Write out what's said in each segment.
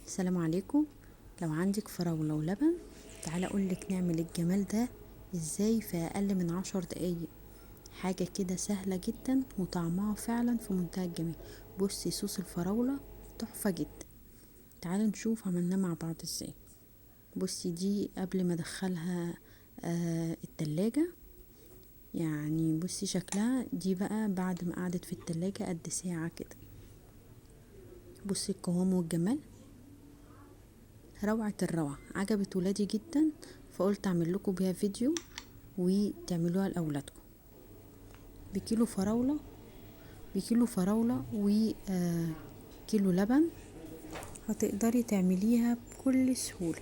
السلام عليكم. لو عندك فراولة ولبن تعالى اقولك نعمل الجمال ده ازاي في اقل من 10 دقايق. حاجة كده سهلة جدا وطعمها فعلا في منتهى الجمال. بصي صوص الفراولة تحفة جدا، تعالى نشوف عملناه مع بعض ازاي. بصي دي قبل ما ادخلها التلاجة، يعني بصي شكلها دي بقى بعد ما قعدت في التلاجة قد ساعة كده. بصي القوام والجمال، روعة الروعة، عجبت ولادي جدا فقلت اعمل لكم بيها فيديو وتعملوها لاولادكم. بكيلو فراولة، بكيلو فراولة وكيلو لبن هتقدري تعمليها بكل سهولة.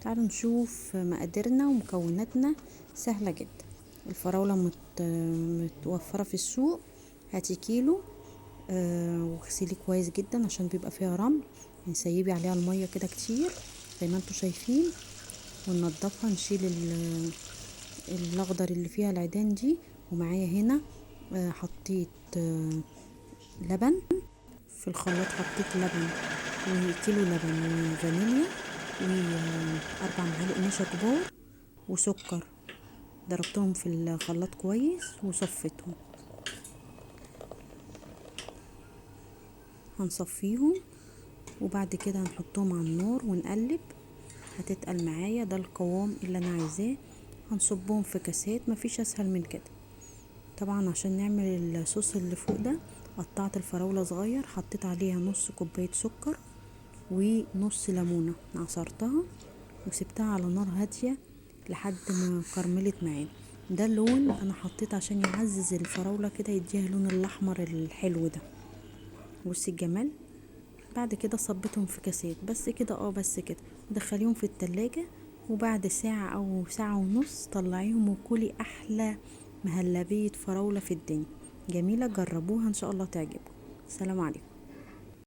تعالوا نشوف مقاديرنا ومكوناتنا، سهلة جدا. الفراولة متوفرة في السوق، هاتي كيلو واغسليه كويس جدا عشان بيبقى فيها رمل، نسيبي عليها المية كده كتير زي ما انتم شايفين، وننضفها نشيل الاخضر اللي فيها العيدان دي. ومعايا هنا حطيت لبن في الخلاط، حطيت لبن وكيلو لبن وفانيليا و4 معالق نشا كبار وسكر، ضربتهم في الخلاط كويس وصفيتهم. هنصفيهم وبعد كده هنحطهم على النار ونقلب، هتتقل معايا. ده القوام اللي انا عايزاه. هنصبهم في كاسات، مفيش اسهل من كده. طبعا عشان نعمل الصوص اللي فوق ده قطعت الفراولة صغير، حطيت عليها نص كوباية سكر ونص ليمونة، عصرتها وسبتها على نار هادية لحد ما كرملت معانا. ده اللون انا حطيت عشان يعزز الفراولة كده، يديها اللون الاحمر الحلو ده. بصي الجمال. بعد كده صبيتهم في كاسات بس كده، بس كده دخليهم في التلاجة، وبعد ساعة او ساعة ونص طلعيهم وكلي احلى مهلبية فراولة في الدنيا. جميلة، جربوها ان شاء الله تعجبكم. سلام عليكم.